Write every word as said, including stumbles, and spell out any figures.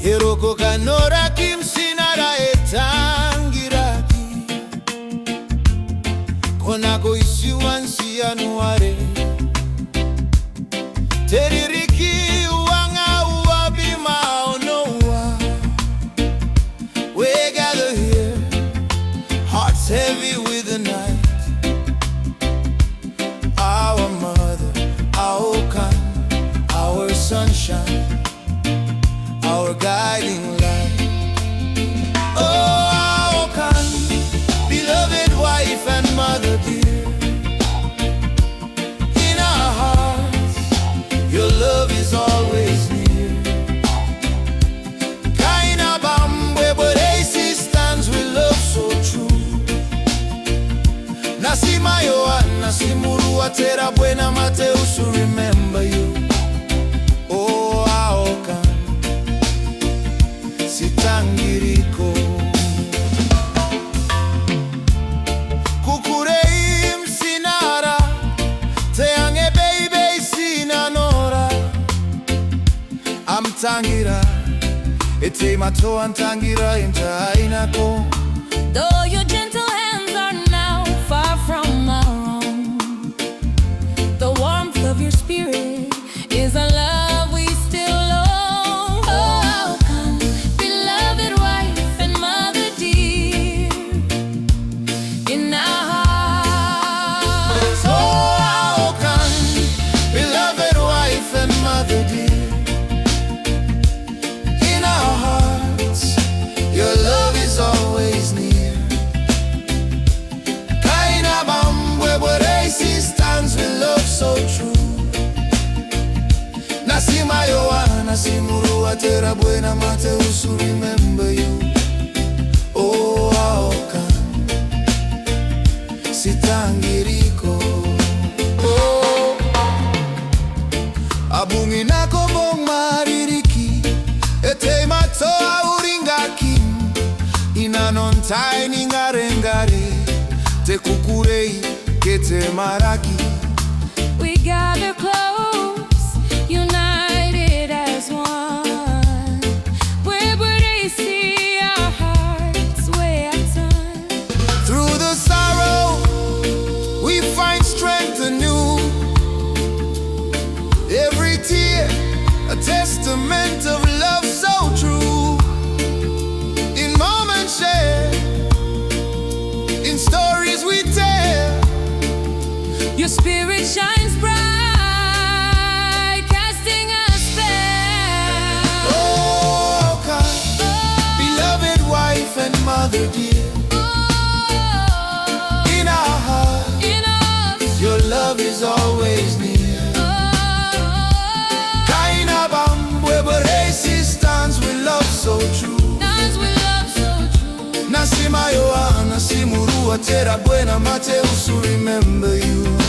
E roko kanorakim tinara e tangiraki. Ko nako itiuan ti Anuare. Te ririki uangaun uabwi ma onoua. We gather here, hearts heavy with the night. Our mother, Aokan, our sunshine, our guiding light. Oh, Aokan, beloved wife and mother dear. In our hearts, your love is always near. Kaina bwa am bwebwereti stands with love so true. Natima Ioana, ti Murua, Tera, Bwena, Mateus, remember you. Oh, Aokan, ti tangiriko. Kukureim tinara, te angebeibei ti nanora. Am tangira e teimatoa n tangira n taai nako. Though your gentle hands are now far from our own, the warmth of your spirit is a love we still own. Oh, Aokan, beloved wife and mother dear. In our hearts, oh, Aokan, beloved wife and mother dear. In our hearts, your love is always near. Kaina bwa am bwebwereti stands with love so true. Natima Ioana, ti Murua, Tera, Bwena, Mateus, remember you. Oh, Aokan, ti tangiriko. Oh, a bungi nako bong ma ririki, e teimatoa uringakim inanon tain ngarengare, te kukurei ke te maraki. We gather close, united as one. Bwebwereti, our hearts we have turned. Through the sorrow, we find strength anew. Every tear, a testament of love so true. In moments shared, in stories we tell, your spirit shines bright, casting a spell. Oh, Aokan, beloved wife and mother dear. Oh, in our hearts, in our hearts, your love is always near. Oh, kaina bwa am bwebwereti stands with love so true. Stands with love so true. Natima Ioana, ti Murua, Tera, Bwena, Mateus, remember you.